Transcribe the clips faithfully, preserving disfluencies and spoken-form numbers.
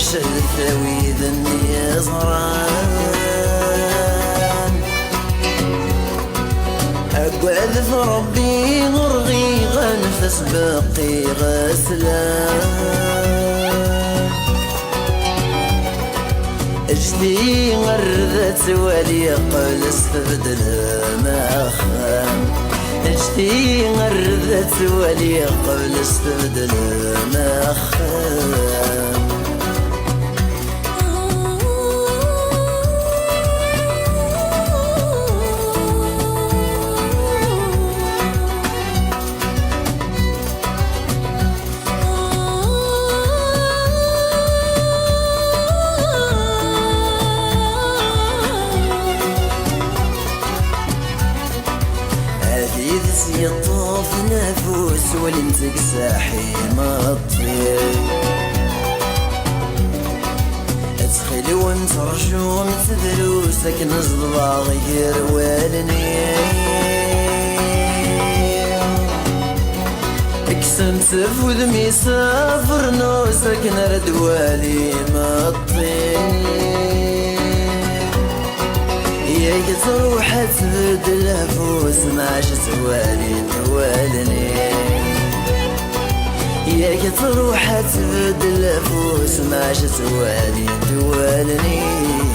Cehdet a wid-nni yeẓran. Aggadet Ṛebbi, ur ɣiɣ anef-as beqqiɣ slam. Ǧdi ar da twali, qbel s tbeddlem axxam. Ǧdi ar da twali, qbel s tbeddlem axxam. Ad yid-s yeṭṭef nafus, walin-t deg saḥi meṭṭi. Ttxil-wen, terjum drus akken ẓeḍbeɣ gar wallen-iw. Kksemt ɣef wudem-is abernus akken ara d-wali meṭṭi. Yak truḥ ad tbeddel afus, maca ttwalin-t wallen-iw. Yak truḥ ad tbeddel afus, maca ttwalin-t wallen-iw.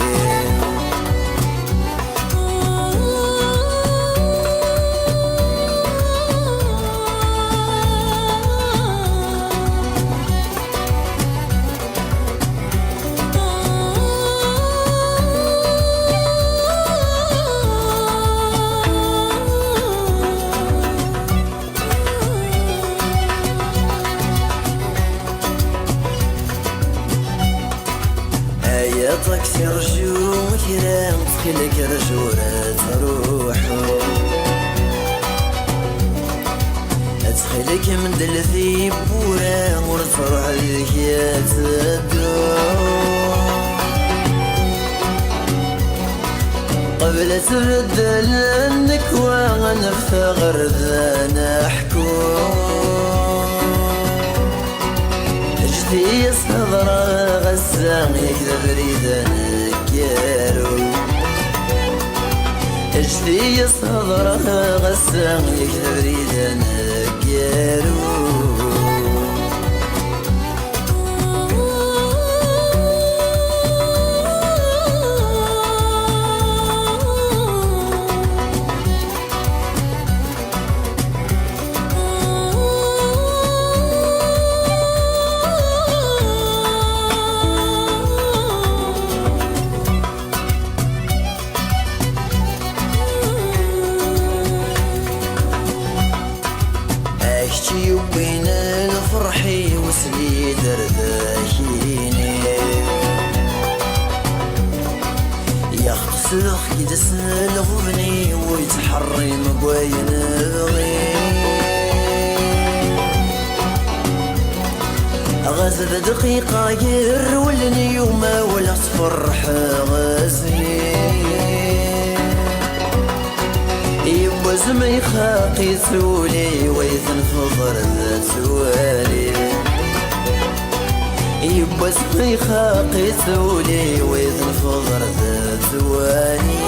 Ay aṭaksi, rju kra, ttxil-k, rju ur ttruḥu. Ttxil-k, mdel tiwwura, ur ttruḥ deg-i ad teddu. Qbel ad tbeddel nnekwa, ad nefteɣ ɣer da neḥku. Ǧdi-yas hedṛeɣ ass-a, yak d abrid aneggaru. Ǧdi-yas hedṛeɣ ass-a, yak d abrid aneggaru. A kečč yewwin lferḥ-iw, sli-d ar d ak-iniɣ. Yaxq sdeɣ-k-id s lɣebn-iw, ur yettḥerrim deg wayen bɣiɣ. Ɣas d dqiqa gar wallen-iw, ma walaɣ-tt ferḥeɣ zik. Yiwwas ma ixaq-itt wul-iw, ay tenfeḍ ar d twali. Yiwwas ma ixaq-itt wul-iw, ay tenfeḍ ar d twali.